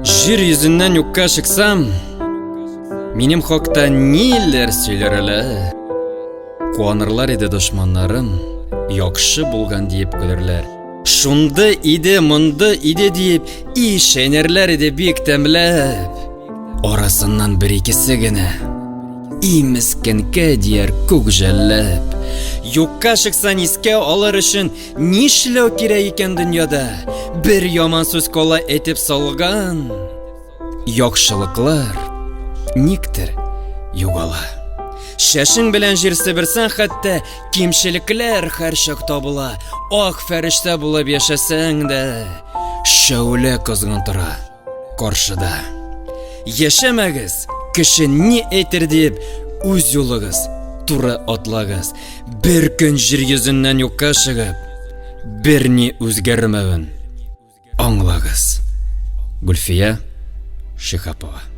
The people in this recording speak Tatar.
Җир йөзеннән юкка чыксам, минем хакта ниләр сөйләр әле? Куанырлар иде дошманнарым, яхшы булган диеп көлерләр. Шунды иде, монды иде диеп, и чәйнәрләр иде бик тәмләп. Арасыннан бер икесе генә И мескенкә дияр күк жәлләп. Юкка чыксан искә алыр өчен Нишләү кирәк икән дөньяда? Бер яман сүз кала әйтеп салган яхшылыклар никтер югала. Шәшең белән җир себерсәң хәтта кимчелекләр һәрчак табыла. Ак фәрештә булып яшәсәң дә, шәүлә кызгын тора. Каршыда. Яшәмәгез, кеше ни әйтер дип, үз юлыгыз, туры атлагыз. Бер көн җир йөзеннән юкка чыгып, берни үзгәрмәвен аңлагыз. Гөлфия Шиһапова.